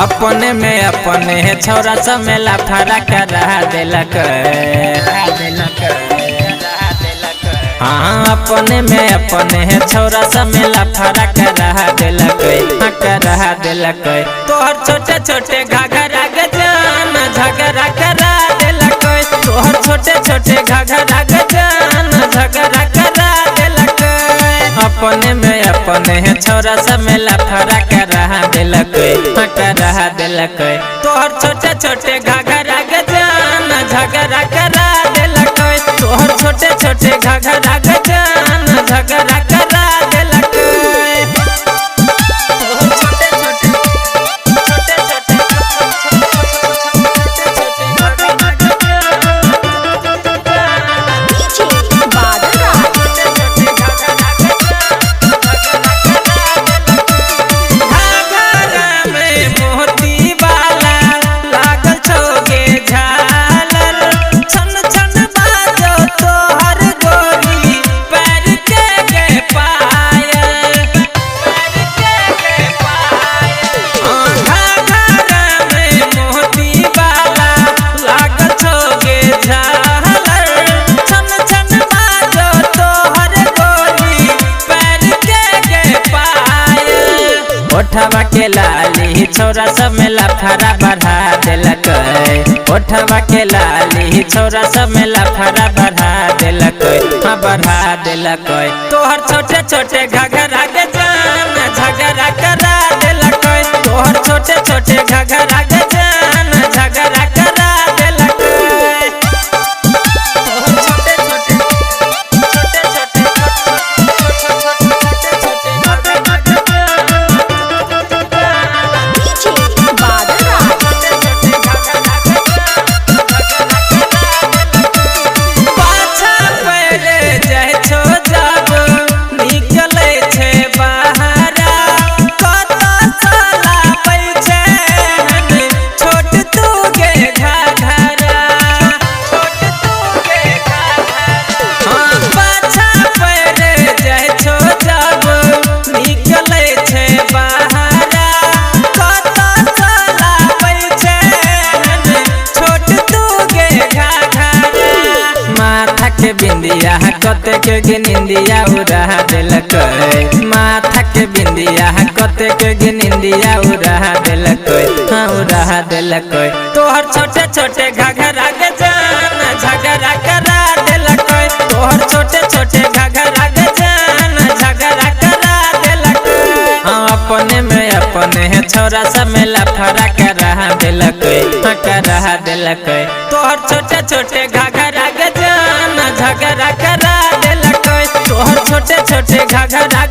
अपने में अपने छौरा सब में लफड़ा करा देलक। हाँ अपने में अपने छौरा सब में लफड़ा करा देलक, करा देलक। तोहर छोटे छोटे घाघरा गजान झगड़ा करा देलक। तोहर छोटे छोटे घाघरा गजान झगड़ा करा देलक। अपने में अपने छौरा सब में लफड़ा करा देलक, करा देलक। तोहर छोटे छोटे घाघरा गजान झगड़ा करा देलक। तोहर छोटे छोटे घाघरा गजान झगड़ा करा देलक। ओठवा के लाली छौरा सब में लफड़ा बढ़ा देलक। ओठवा के लाली छौरा सब में लफड़ा बढ़ा देलक, हाँ बढ़ा देलक। तोहर छोटे छोटे घाघरा गजान झगड़ा करा देलक। तोहर छोटे छोटे घाघरा गजान झगड़ा करा देलक। बिंदिया कते के निंदिया उड़ा देलक। माथा के बिंदिया कते के निंदिया उड़ा देलक, हाँ उड़ा देलक। तोहर छोटे छोटे घाघरा गजान झगड़ा करा देलक। तोहर छोटे छोटे घाघरा गजान झगड़ा करा देलक। हाँ अपने में अपने छौरा सब में लफड़ा करा देलक, करा देलक। तोहर छोटे छोटे घाघरा गजान झगड़ा करा देलक। तोहर छोटे छोटे घाघरा।